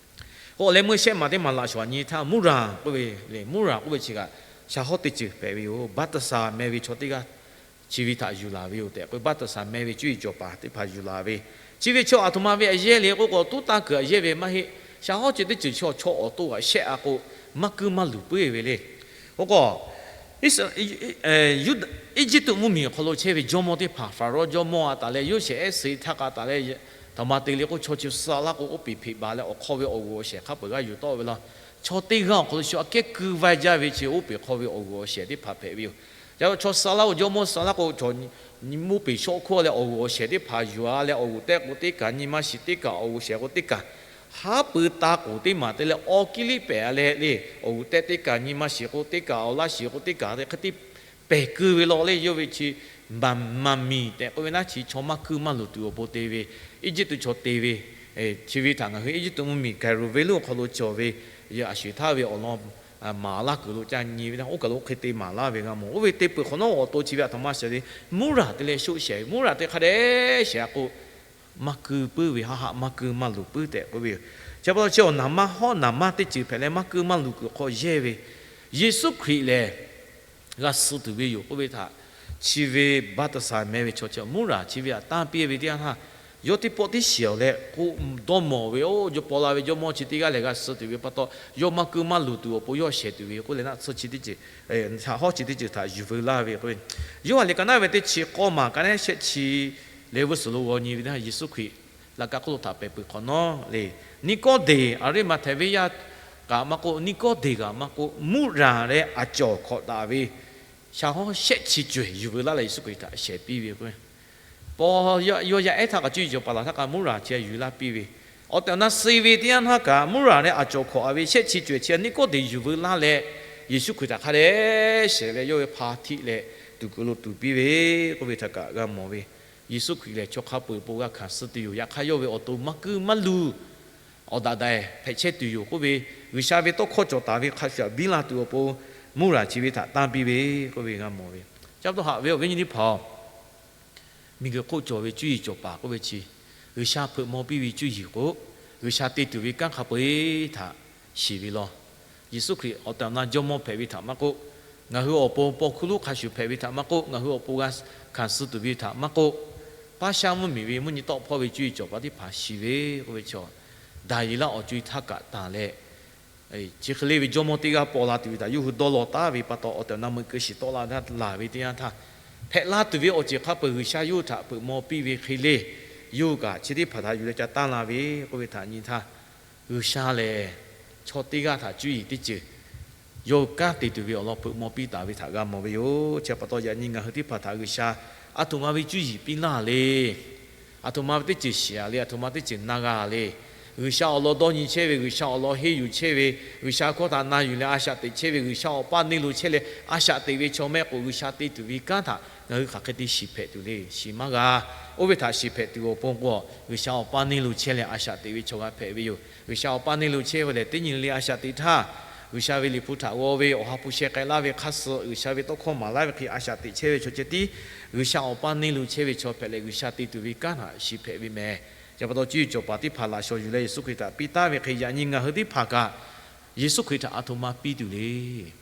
K'o leh meuˇ shehˆ maˬ teˇ maˬ laꞈ shuˍ a nyi htaˇ Muˇraˍ k'oˆ ve le, Muˇraˍ k'oˆ ve chi kaꞈ shaˍ hawˉ teˇ ceuˬ hpehꞈ ve yoˬ. Baˆtaˍsaˍ meh ve chaw teˇ g'aˇ chi ve htaꞈ yuˬ laˬ ve yoˬ tehꞈ k'oˆ ve, Baˆtaˍsaˍ meh ve cuˇ yiˍ cawˬ paˍ teˇ hpaˍ yuˬ laˬ ve. Chi ve chaw aˬ htoꞈ ma ve a yehˇ le k'oˆ k'o, tuˉ tanˇ kuiˬ a yehˇ ve maˇ heˆ. Shaˍ hawˉ ceuˬ teˇ ceuˬ chaw chaw awˬ to g'aꞈ shehˆ a k'o, maˇ kuiˇ maˇ luˬ puiˉ ve le. K'o k'o, Iˉsaˍ, Eˇjiˇtuꞈ mvuhˇmiˬ awˬ hk'aw lo chehˇ ve jawˇmawˇ teˇ hpaˍ, Faˍrawˇ jawˇmawˇ a taˍ leh, Yoˇsehꞈ ehˉ suh htaˇ k'a taˍ leh, htaꞈ ma te le k'o, chaw chi suh laˇ k'o, oˇ peˬ hpeꞈ baˬ leh awˬ hk'aw ve awˬ g'uˬ awˬ shehˍ hk'a peu-eˬ g'aˇ yuˬ tawˆ ve laˇ. Chaw teˇ g'aˇ awˬ hk'aw lo shu aꞈ kehˉ keu vaiˇ jaˇ ve chi oˇ peˬ hk'aw ve awˬ g'uˬ awˬ shehˍ teˇ hpaˍ hpehꞈ ve yoˬ. Yaꞈ hk'aˇ chaw suh laˇ k'o, jawˇmawˇ suh laˇ k'o, chaw nyi moˇ peˬ shawˆ hkawˇ leh awˬ g'uˬ awˬ shehˍ teˇ hpaˍ yuˬ a leh awˬ g'uˬ tehꞈ k'o teˇ kaˬ, nyi ma shiˍ teˇ kaˬ, awˬ g'uˬ shehˍ k'o teˇ kaˬ, haˉ pui ta k'oˍ teˇ maˬ te leh awˬ kiˇ liˇ pehˍ a leh le, awˬ g'uˬ tehꞈ teˇ kaˬ, nyi ma shiˍ k'o teˇ kaˬ, awˬ laˇ shiˍ k'o teˇ kaˬ te hk'e te pehˬ keu ve law le. Yawˇ ve chi maˍ miˬ tehꞈ k'oˆ ve naˉ chi chaw maˇ kuiˇ maˇ luˬ tuˬ awˬ pon te ve, Eˇjiˇtuꞈ chaw te ve, chi ve htaꞈ ngaˬ hui Eˇjiˇtuꞈ mvuhˇmiˬ Kaˍruˍ venˇ lonˉ awˬ hk'aw lo cawˬ ve, a shuˍ htaˇ ve awˬ lawn maˍ laˇ kuiˬ lo ca nyi ve htaˇ, oˇ kaˬ lo oˇ hk'e te maˍ laˇ ve g'a mawˬ. Oˇ ve te peuˬ hk'awꞈ nawˉ awˬ to chi ve aˬ htoꞈ ma shehˍ le, Muˇraˍ te leh shoˆ shehˍ ve, Muˇraˍ te hk'a dehꞈ shehˍ a k'o, maˇ kuiˇ puiˉ ve, haˆ haˆ maˇ kuiˇ maˇ luˬ puiˉ tehꞈ k'oˆ ve yoˬ. Chi pa taw chi awˬ naˍ manˇ hawˉ naˍ manˇ teˇ ceuˬ hpehꞈ leh maˇ kuiˇ maˇ luˬ kuiˬ hk'aw yehˇ ve, Yeˍsuˆ Hkriꞈ lehˬ g'a suh tuˬ ve yoˬ k'oˆ ve htaꞈ chi ve Baˆtaˍsaˍ meh ve chaw chi Muˇraˍ chi ve htaꞈ tanˇ piˇ ve teˇ yanˇ htaˇ, yawˇ teˇ pawˆ tiˉ shiˍ awˬ leh k'oˆ dawˇ mawˬ ve, Oˇ, yawˇ paw la ve jawˇmawˇ chi teˇ g'aˇ lehˬ g'a suh tuˬ ve pa taw, yawˇ maˇ kuiˇ maˇ luˬ tuˬ awˬ pon yawˇ shehˍ tuˬ ve k'oˆ leh naˆ tsuhˇ chi teˇ ceuˬ, shaˍ hawˉ chi teˇ ceuˬ htaꞈ yuˬ veu laˇ ve k'o, Yoˇhanˬ liꞈ ka naˉ ve teˇ chi k'awˇ maˬ ka naˉ shehˆ chi leh vuiˇ suhˍ lo g'aw nyi ve teˇ yanˇ Yeˍsuˆ Hkriꞈ laꞈ ka hk'oˆ lo htaꞈ pehˬ peuˬ hk'awꞈ nawˉ le, Niˆkawˇdeˍ, Aˍriˆmaꞈhtehˍ venˇ yaˇ kaꞈ maˇ k'oˆ, Niˆkawˇdeˍ kaꞈ maˇ k'oˆ, Muˇraˍ leh aˬ cawˬ hkawꞈ taˍ ve shaˍ hawˉ shehˆ chi cawehˬ yuˬ veu laˇ leh Yeˍsuˆ Hkriꞈ htaꞈ shehˍ piˇ ve k'o, paw, yawˇ yaˇ ehˉ htaˇ kaꞈ cuˇ yiˍ cawˬ paˍ laˬ htaˇ kaꞈ Muˇraˍ chi a yuˬ laˇ piˇ ve, awˬ tehˬ awˬ na suh ve teˇ yanˇ htaˇ kaꞈ Muˇraˍ leh aˬ cawˬ hkawꞈ a ve shehˆ chi cawehˬ chi Niˆkawˇdeˍ yuˬ veu laˇ leh Yeˍsuˆ Hkriꞈ htaꞈ hk'a dehꞈ shehˍ leh yawˇ ve hpa htiˆ leh tuˍ kuiˬ lo tuˍ piˇ ve k'oˆ ve htaꞈ kaꞈ g'a mawˬ ve. Yeˍsuˆ Hkriꞈ lehˬ chaw hk'a peu-eˬ pon g'a hkanˍ suh tuˬ yoˬ. Yaꞈ hk'aˇ yawˇ ve awˬ to maˇ kuiˇ maˇ luˬ, awˬ daꞈ daꞈ hpehꞈ chehˇ tuˬ yoˬ k'oˆ ve, G'uiˬsha ve tawˇ hkawˇ cawˬ taˍ ve hk'a shuˍ biˇ la tuˬ awˬ pon Muˇraˍ chi ve htaꞈ tanˇ piˇ ve k'oˆ ve g'a mawˬ ve. Chi pa taw haꞈ ve awˬ viˉ awˬ nyi teˇ hpaˍ-oˬ, miˬguiˬ hk'oˆ cawˬ ve cuˇ yiˍ cawˬ paˍ k'oˆ ve chi, G'uiˬsha hpeuꞈ maw piˇ ve cuˇ yiˍ k'o, G'uiˬsha te tuˬ ve kanˉ hk'a peu-eˬ htaꞈ shiˍ ve law. Yeˍsuˆ Hkriꞈ awˬ tehˬ awˬ na Jawˇmawˇ hpehꞈ ve htaꞈ maˇ k'oˆ, ngaˬ hui awˬ pon paw hkuˇ lonˉ hk'a shuˍ hpehꞈ ve htaꞈ maˇ k'oˆ, ngaˬ hui awˬ pon g'a hkanˍ suh tuˬ ve htaꞈ maˇ k'oˆ, paˇ shaˉ mvuhˇmiˬ ve mvuhˇ nyi tawˆ hpawˇ ve cuˇ yiˍ cawˬ paˍ teˇ hpaˍ shiˍ ve k'oˆ ve chaw, Daˍyeˍlaˆ awˬ co e htaˇ kaꞈ tanˬ leh, chi hk'e le ve Jawˇmawˇ teˇ g'aˇ paw la tuˬ ve htaꞈ yawˇ hui dawˇ law taˍ ve pa taw, awˬ tehˬ awˬ na meuꞈ keu shiˍ tawˆ la daꞈ laˬ ve teˇ yanˇ htaˇ, hpehꞈ la tuˬ ve awˬ ceuˬ hk'a peu-eˬ G'uiˬsha yawˇ hui htaꞈ peuꞈ maw piˇ ve hk'e le, yawˇ hui kaꞈ chi teˇ hpaˍ htaꞈ yuˬ leh ca tanˇ la ve k'oˆ ve htaꞈ nyi htaˇ, G'uiˬsha lehˬ chaw teˇ g'aˇ htaꞈ cuˇ yiˍ teˇ ceuˬ yawˇ hui kanˉ te tuˬ ve awˬ lawn peuꞈ maw piˇ taˍ ve htaꞈ g'a mawˬ ve yoˬ. Chi pa taw yaꞈ nyi ngaˬ hui teˇ hpaˍ htaꞈ G'uiˬsha aˬ htoꞈ ma ve cuˇ yiˍ piˇ laˇ le. Aˬ htoꞈ ma ve teˇ ceuˬ shiˍ-a le, aˬ htoꞈ ma teˇ ceuˬ na g'a le. G'uiˬsha awˬ lawn dawˇ nyi chehˇ ve, G'uiˬsha awˬ lawn henˇ yuˬ chehˇ ve, G'uiˬsha hkawˇ htaꞈ na yuˬ leh a shaꞈ teꞈ chehˇ ve, G'uiˬsha awˬ paˇ neˇ lo chehˇ leh a shaꞈ teꞈ ve chaw mehˆ k'o, G'uiˬsha te tuˬ ve kanˉ htaꞈ ngaˬ hui hk'aˬ hk'e te shiˍ hpehꞈ tuˬ le. Shiˍ maˇ g'a. Oˇ ve htaꞈ shiˍ hpehꞈ tuˬ awˬ pon k'o, G'uiˬsha awˬ paˇ neˇ lo chehˇ leh a shaꞈ teꞈ ve chaw g'a hpehꞈ ve yoˬ. G'uiˬsha awˬ paˇ neˇ lo chehˇ ve lehˬ, teˇ nyi le le a shaꞈ teꞈ htaˇ, G'uiˬsha ve Liꞈ hpu htaꞈ g'aw ve, Awˬ ha hpu sheh k'ai laˇ ve hk'aˇ suh, G'uiˬsha ve tawˇ hkawˇ maˍ laˇ ve hk'e a shaꞈ teꞈ chehˇ ve chaw ceh tiˉ G'uiˬsha awˬ paˇ neˇ lo chehˇ ve chaw hpehꞈ leh, G'uiˬsha te tuˬ ve kanˉ htaꞈ shiˍ hpehꞈ ve mehˍ. Chi pa taw cuˇ yiˍ cawˬ paˍ teˇ hpaˍ laꞈ shawˍ yuˬ leh Yeˍsuˆ Hkriꞈ htaꞈ piˇ taˍ ve hk'e, yaꞈ nyi ngaˬ hui teˇ hpaˍ kaꞈ Yeˍsuˆ Hkriꞈ htaꞈ aˬ htoꞈ ma piˇ tuˬ le.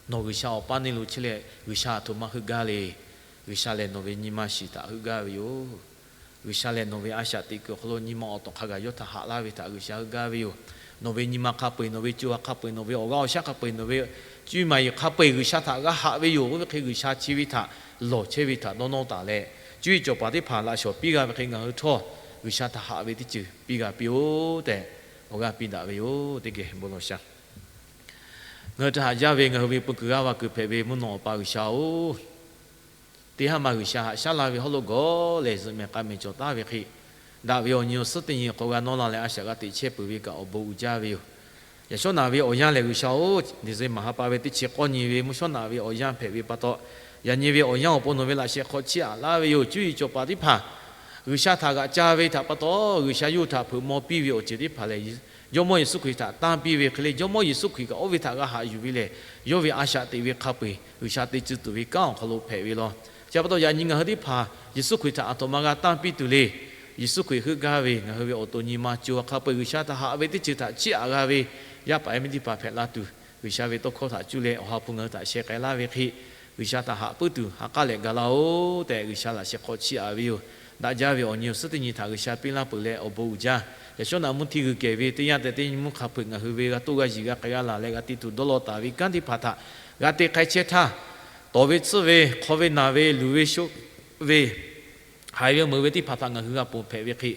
Nawˬ G'uiˬsha awˬ paˇ neˇ lo chehˇ leh G'uiˬsha aˬ htoꞈ ma heuˆ gaˇ le. G'uiˬsha lehˬ nawˬ ve nyi ma shiˍ htaꞈ heuˆ gaˇ ve yoˬ. G'uiˬsha lehˬ nawˬ ve a shaꞈ teꞈ kuiˬ awˬ hk'aw lo nyi ma awˬ tawˍ hk'a gaˬ yawˇ htaꞈ haꞈ laˇ ve htaꞈ G'uiˬsha heuˆ gaˇ ve yoˬ. Nawˬ ve nyi ma hk'a peu-eˬ, nawˬ ve co ha hk'a peu-eˬ, nawˬ ve awˬ g'aˇ awˬ shaˉ hk'a peu-eˬ, nawˬ ve cuˇ yiˍ maˍ yiˍ hk'a peu-eˬ G'uiˬsha htaꞈ g'a haꞈ ve yoˬ. Oˇ ve hk'e G'uiˬsha chi ve htaꞈ lawˬ chehˇ ve htaꞈ dawˇ nawˇ taˍ leh, cuˇ yiˍ cawˬ paˍ teˇ hpaˍ laꞈ shawˍ piˇ g'a ve hk'e ngaˬ hui htawˇ G'uiˬsha htaꞈ haꞈ ve teˇ ceuˬ piˇ g'a piˇ-oˆ tehꞈ awˬ g'aˇ piˇ daꞈ ve yoˬ. Teˇ geh bon lawˬ sha. Ngaˬ hui htaꞈ haꞈ jaˇ ve ngaˬ hui ve peu kuiˬ g'aˇ va kuiˬ hpehꞈ ve mvuhˇ naw awˬ pa G'uiˬsha-oˬ, teˇ haˉ ma G'uiˬsha haꞈ shaˉ laˇ ve hawˉ lo gawˬ lehˬ, zuhꞈ mehˍ k'a mehˍ cawˬ taˍ ve hk'e, daꞈ ve awˬ nyi awˬ suhˉ teˇ nyi hk'aw g'a nawˇ la leh a shaꞈ g'a teꞈ chehˇ peuˬ ve kaꞈ awˬ bon uiˍ jaˇ ve yoˬ. Yaꞈ shawˉ naꞈ ve awˬ yanˇ lehˬ G'uiˬsha-oˬ, December ha pa ve teˇ chi k'awˇ nyi ve mvuhˇ shawˉ naꞈ ve awˬ yanˇ hpehꞈ ve pa taw, yaꞈ nyi ve awˬ yanˇ awˬ pon nawˬ ve laꞈ sheh hk'aw chiˇ aꞈ laˇ ve yoˬ. Cuˇ yiˍ cawˬ paˍ teˇ hpaˍ G'uiˬsha htaꞈ g'aꞈ ca ve htaꞈ pa taw, G'uiˬsha yawˇ hui htaꞈ hpeuꞈ maw piˇ ve awˬ ceuˬ teˇ hpaˍ lehˬ, Jawˇmawˇ Yeˍsuˆ Hkriꞈ htaꞈ tanˇ piˇ ve hk'e le, Jawˇmawˇ Yeˍsuˆ Hkriꞈ kaꞈ oˇ ve htaꞈ g'a haꞈ yuˬ ve lehˬ, yawˇ ve a shaꞈ teꞈ ve hk'a peu-eˬ G'uiˬsha te tcuh tuˬ ve kanˉ awˬ hk'aw lo hpehꞈ ve law. Chi pa taw yaꞈ nyi ngaˬ hui teˇ hpaˍ Yeˍsuˆ Hkriꞈ htaꞈ aˬ htoꞈ ma g'a tanˇ piˇ tuˬ le. Yeˍsuˆ Hkriꞈ heuˆ gaˇ ve ngaˬ hui ve awˬ to nyi ma co ha hk'a peu-eˬ G'uiˬsha htaꞈ haꞈ ve teˇ ceuˬ htaꞈ chiˇ aꞈ g'a ve yaˇ paˍ yaˇ miˇ teˇ hpaˍ hpehꞈ la tuˬ, G'uiˬsha ve tawˇ hkawˇ htaꞈ cuˇ leh Awˬ ha hpu ngaˬ hui htaꞈ sheh k'ai laˇ ve hk'e, G'uiˬsha htaꞈ haꞈ puiˉ tuˬ ha k'aˉ leh gaˬ laˇ-oˬ tehꞈ G'uiˬsha laꞈ sheh hk'aw chiˇ aꞈ ve yoˬ. Daꞈ jaˇ ve awˬ nyi awˬ suhˉ teˇ nyi htaꞈ G'uiˬsha piˇ laˇ peuˬ leh awˬ bon uiˍ jaˇ. Yaꞈ shawˉ naꞈ mvuhˇ hti g'uiˬ kehˬ ve teˇ yanˇ tehꞈ teˇ nyi mvuhˇ hk'a peu-eˬ ngaˬ hui ve g'a toˆ g'a yiˬ g'a k'ai g'a laˬ leh g'a te tuˬ dawˇ law taˍ ve kanˉ teˇ hpaˍ htaꞈ g'a te k'ai chehˇ htaˇ, tawˍ ve tsuhˇ ve hk'aw ve naˬ ve luˬ ve shoˆ ve haiˬ ve meuꞈ ve teˇ hpaˍ htaꞈ ngaˬ hui g'a ponˬ hpehꞈ ve hk'e,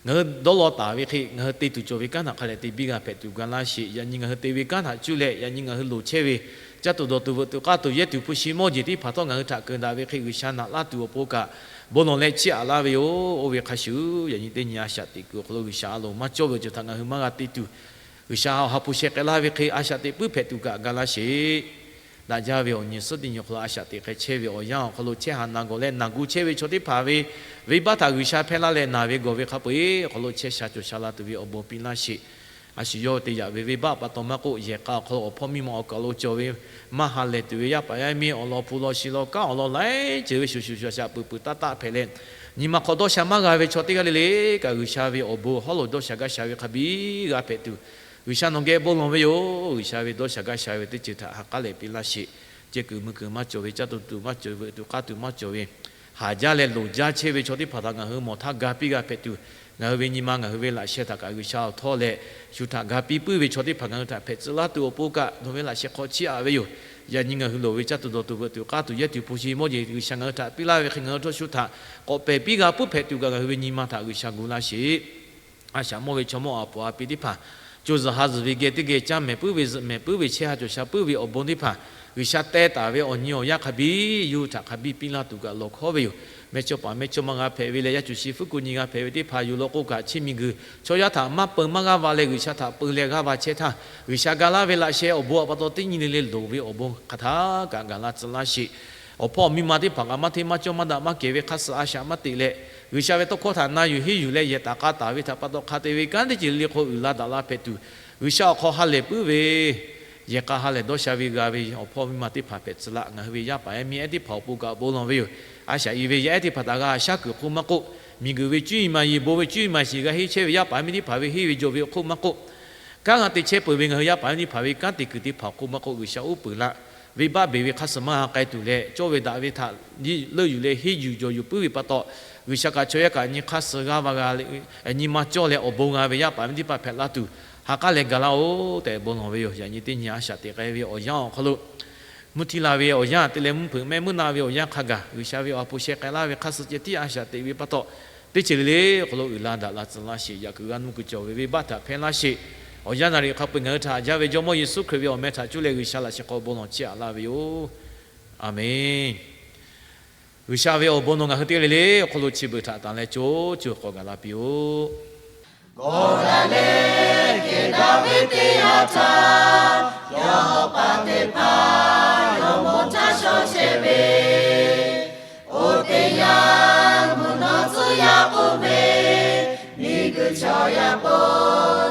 ngaˬ hui dawˇ law taˍ ve hk'e ngaˬ hui te tuˬ cawˬ ve kanˉ htaꞈ hk'a lehˬ te biˇ g'a hpehꞈ tuˬ ga laˇ sheˍ. Yaꞈ nyi ngaˬ hui te ve kanˉ htaꞈ cuˇ leh yaꞈ nyi ngaˬ hui loˍ chehˇ ve caˇ tuˬ dawˬ tuˬ veuꞈ tuˬ k'aˇ tuˬ yehˇ tuˬ hpu shi mawˇ jeˬ teˇ hpaˍ htawˇ ngaˬ hui htaꞈ keunˍ daꞈ ve hk'e G'uiˬsha naꞈ laˇ tuˬ awˬ pon kaꞈ bon lawˬ leh chiˇ aꞈ laˇ ve yoˬ. Oˇ ve hk'a shuˍ yaꞈ nyi teˇ nyi a shaꞈ teꞈ kuiˬ awˬ hk'aw lo G'uiˬsha a loˍ maˇ cawˇ ve awˬ ceuˬ htaꞈ ngaˬ hui maˇ g'a te tuˬ, G'uiˬsha Awˬ ha hpu sheh k'ai laˇ ve hk'e a shaꞈ teꞈ puiˉ hpehꞈ tuˬ kaꞈ ga laˇ sheˍ. Daꞈ jaˇ ve awˬ nyi awˬ suhˉ teˇ nyi awˬ hk'aw lo a shaꞈ teꞈ k'ai chehˇ ve awˬ yanˇ awˬ hk'aw lo chehˇ haꞈ naˬ gawˬ leh naˬ gu chehˇ ve chaw teˇ hpaˍ ve venˇbaˆ htaꞈ G'uiˬsha hpehˇ laˇ leh naˬ ve gawˬ ve hk'a peu-eˬ awˬ hk'aw lo chehˇ sha cawˬ sha la tuˬ ve awˬ bon piˇ laˇ sheˍ. A shu yawˇ te yaꞈ ve venˇbaˆ pa taw maˇ k'oˆ, yehˬ k'a awˬ hk'aw lo awˬ hpawˇ miˇ ma awˬ kaˬ lo cawˬ ve maˇ ha lehˬ tuˬ ve yaˇ paˍ yaˇ miˇ awˬ lawn hpu law shi law kanˉ awˬ lawn laiˉ ceuˬ ve shuˍ shuˍ shaˍ shaˍ peuˬ peuˬ taˆ taˆ hpehꞈ leh, nyi ma hk'aw dawˇ sha maˇ g'a ve chaw teˇ g'aˇ le le kaꞈ G'uiˬsha ve awˬ bon hawˉ lo dawˇ sha gaˇ sha ve hk'a biˇ g'a hpehꞈ tuˬ, G'uiˬsha nawˬ geh bon lawˬ ve yoˬ. G'uiˬsha ve dawˇ sha gaˇ sha ve teˇ ceuˬ htaꞈ ha k'aˉ leh piˇ laˇ sheˍ. Ceh kuiˬ mui kuiˬ maˇ cawˬ ve, caˇ tuˬ tuˬ maˇ cawˬ ve, veuꞈ tuˬ k'aˇ tuˬ maˇ cawˬ ve, haˍ jaˇ leh loˍ jaˇ chehˇ ve chaw teˇ hpaˍ htaꞈ ngaˬ hui mawˬ htaˇ ga piˇ g'a hpehꞈ tuˬ, ngaˬ hui ve nyi ma ngaˬ hui ve laꞈ sheh htaꞈ kaꞈ G'uiˬsha awˬ htawˇ leh shu htaꞈ ga piˇ puiˉ ve chaw teˇ hpaˍ ngaˬ hui htaꞈ hpehꞈ tcuh laˇ tuˬ awˬ pon kaꞈ nawˬ ve laꞈ sheh hk'aw chiˇ aꞈ ve yoˬ. Yaꞈ nyi ngaˬ hui loˍ ve caˇ tuˬ dawˬ tuˬ veuꞈ tuˬ k'aˇ tuˬ yehˇ tuˬ hpu shi mawˇ jeˬ G'uiˬsha ngaˬ hui htaꞈ piˇ laˇ ve hk'e ngaˬ hui htawˇ shu htaꞈ k'awꞈ pehˬ piˇ g'a puiˉ hpehꞈ tuˬ kaꞈ ngaˬ hui ve nyi ma htaꞈ G'uiˬsha gu laˇ sheˍ. A shaꞈ mawˇ ve chaw mawˇ a poˍ a pi teˇ hpaˍ, co zuhˬ ha zuhˬ ve geh teˇ geh caˇ mehˍ puiˉ ve, zuhꞈ mehˍ puiˉ ve, chehˇ ha cawˬ sha puiˉ ve awˬ bon teˇ hpaˍ, G'uiˬsha teh taˍ ve awˬ nyi awˬ yanˇ hk'a biˇ yawˇ hui htaꞈ hk'a biˇ piˇ laˇ tuˬ kaꞈ lawˬ hkawˉ ve yoˬ. Mehˇchawˇpaˍ mehˇchawˇma g'a hpehꞈ ve leh yaˇ cuˬ shi fuˉ ku nyi g'a hpehꞈ ve teˇ hpaˍ yoˬ law k'o kaꞈ, chi miˬguiˬ chaw yaˇ htaꞈ maˇ peu maˇ g'aˇ va leh G'uiˬsha htaꞈ peu leh g'aˇ va chehˇ htaˇ, G'uiˬsha ga laˇ ve laꞈ sheh awˬ bon a pa taw teˇ nyi le le loˍ ve awˬ bon hk'aˬ htaˇ kaꞈ gaˬ la tcuh laˇ sheˍ. Awˬ hpawˇ awˬ miˇ ma teˇ hpaˍ kaꞈ maˇ hteˇ maˇ cawˇ maˇ daꞈ maˇ kehˬ ve hk'aˇ suh a shaꞈ maˇ teꞈ leh, G'uiˬsha ve tawˇ hkawˇ htaꞈ na yuˬ henˇ yuˬ leh yehˬ taˍ k'a taˍ ve htaꞈ pa taw hk'a te ve kanˉ teˇ ceuˬ le le hk'aw uiˍ la daꞈ la hpehꞈ tuˬ, G'uiˬsha awˬ hk'aw ha lehˬ puiˉ ve, yehˬ k'a ha lehˬ dawˇ sha ve g'a ve awˬ hpawˇ miˇ ma teˇ hpaˍ hpehꞈ tcuh laˇ. Ngaˬ hui ve yaˇ paˍ yaˇ miˇ ehˉ teˇ hpaˍ awˬ pon kaꞈ bon lawˬ ve yoˬ. A shaꞈ i ve yaˇ ehˉ teˇ hpaˍ htaꞈ g'a shaˉ kuiˬ hk'oˆ maˇ k'oˆ, miˬguiˬ ve cuˇ yiˍ maˍ yiˍ bon ve cuˇ yiˍ maˍ shiˍ g'a henˇ chehˇ ve yaˇ paˍ yaˇ miˇ teˇ hpaˍ ve henˇ ve jawˬ ve awˬ hk'oˆ maˇ k'oˆ, Kanˉ g'a te chehˇ peuˬ ve ngaˬ hui yaˇ paˍ yaˇ miˇ teˇ hpaˍ ve kanˉ te kuiˬ teˇ hpaˍ awˬ hk'oˆ maˇ k'oˆ, G'uiˬsha uˉ peunˍ laˇ. Venˇbaˆ beˬ ve hk'aˇ suh maˇ ha k'ai tuˬ leh, cawˇ ve daꞈ ve htaꞈ leuˆ yuˬ leh henˇ yuˬ jawˬ yuˬ puiˉ ve pa taw, G'uiˬsha kaꞈ chaw yaˇ kaꞈ nyi hk'aˇ suh g'aˇ va g'a, nyi ma cawˇ leh awˬ bon g'a ve yaˇ paˍ yaˇ miˇ teˇ hpaˍ hpehꞈ la tuˬ, ha k'aˉ leh gaˬ laˇ-oˬ tehꞈ bon lawˬ ve yoˬ. Yaꞈ nyi teˇ nyi a shaꞈ teꞈ k'ai ve awˬ yanˇ awˬ hk'aw lo, mvuhˇ htiˇ la ve awˬ yanˇ te leh mvuhˇ hpeuꞈ mehˆ mvuhˇ na ve awˬ yanˇ hk'a gaˬ, G'uiˬsha ve awˬ ha hpu sheh k'ai laˇ ve hk'aˇ suh ceh tiˉ a shaꞈ teꞈ ve pa taw, teˇ ceuˬ le le awˬ hk'aw lo uiˍ la daꞈ la tcuh laˇ sheˍ. Yaꞈ kuiˬ g'a nuˇ kuiˬ cawˬ ve venˇbaˆ htaꞈ hpehˇ laˇ sheˍ. Awˬ yanˇ naˍ riˍ hk'a peu-eˬ ngaˬ hui htaꞈ haꞈ jaˇ ve Jawˇmawˇ Yeˍsuˆ Hkriꞈ ve awˬ meh htaꞈ cuˇ leh G'uiˬsha laꞈ sheh hk'aw bon lawˬ chehˇ aꞈ laˇ ve yoˬ. Aˬmenˍ. G'uiˬsha ve awˬ bon nawˬ ngaˬ hui teˇ g'aˇ le le awˬ hk'aw lo chi beuꞈ htaꞈ tanˬ leh co co k'awꞈ gaˬ la piˇ-oˆ. Kawˬ daꞈ leh kehˬ daꞈ ve teˇ yanˇ htaˇ, yawˇ paˍ teˇ hpaˍ yawˇ mawˇ htaˇ shaw chehˇ ve, oˇ teˇ yanˇ mvuhˇ naw tcuh yaˇ k'oˆ ve, miˬguiˬ chaw yaˇ k'o,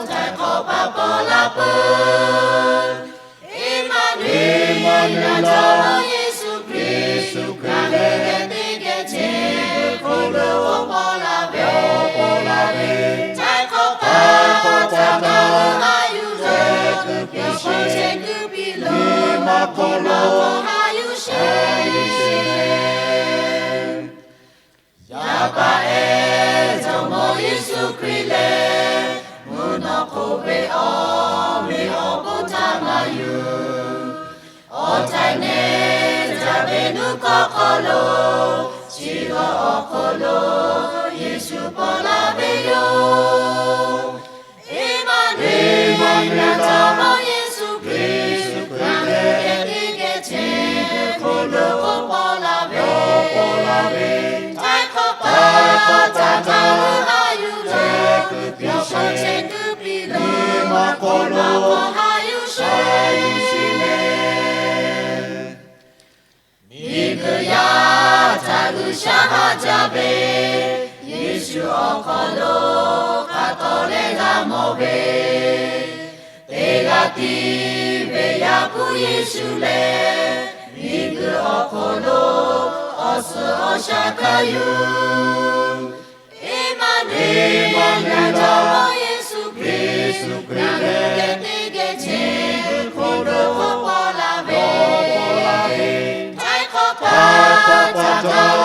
htaiˍ hk'awꞈ paˍ paw la peuˬ. Eˇmaˍnuˆ, Eˇmaˍnuˆ, Jawˇmawˇ Yeˍsuˆ Hkriꞈ, ngaˬ hui geh teˇ geh chehˇ ve hk'oˆ lo paw la ve, paw la ve, htaiˍ hk'awꞈ paˍ htaꞈ ngaˬ hui haꞈ yuˬ leh, yawˇ hk'aw chehˇ kuiˬ piˇ lo, maˇ hk'awꞈ lo haꞈ yuˬ sheˍ. Yaꞈ pa ehˉ Jawˇmawˇ Yeˍsuˆ Hkriꞈ lehˬ, mvuhˇ naw hk'oˆ ve awˬ meꞈ awˬ hponˇ htaꞈ ngaˬ yuˬ. Awˬ htaiˍ nehˬ jaˇ ve nuˇ hkawˇ hk'aw lo, chi lawˬ awˬ hk'aw lo Yeˍsuˆ paw la ve yoˬ. Eˇmaˍnuˆ, Eˇmaˍnuˆ, Jawˇmawˇ Yeˍsuˆ Hkriꞈ, ngaˬ hui geh teˇ geh chehˇ ve hk'oˆ lo paw la ve, paw la ve, htaiˍ hk'awꞈ paˍ htaꞈ ngaˬ hui haꞈ yuˬ leh, yawˇ hk'aw chehˇ kuiˬ piˇ lo, maˇ hk'awꞈ lo haꞈ yuˬ sheˍ. Miˬguiˬ yaˇ htaꞈ G'uiˬsha haꞈ jaˇ ve, Yeˍsuˆ awˬ hk'aw lo hk'a tawˍ leh g'a mawˬ ve, teˇ g'aˇ tiˉ ve Yaˇ hpu Yeˍsuˆ lehˬ, miˬguiˬ awˬ hk'aw lo awˬ suhˍ awˬ shaˍ hk'a yuˬ. Eˇmaˍnuˆ, Eˇmaˍnuˆ, Jawˇmawˇ Yeˍsuˆ Hkriꞈ, ngaˬ hui geh teˇ geh chehˇ ve hk'oˆ lo paw la ve, htaiˍ hk'awꞈ paˍ htaꞈ ngaˬ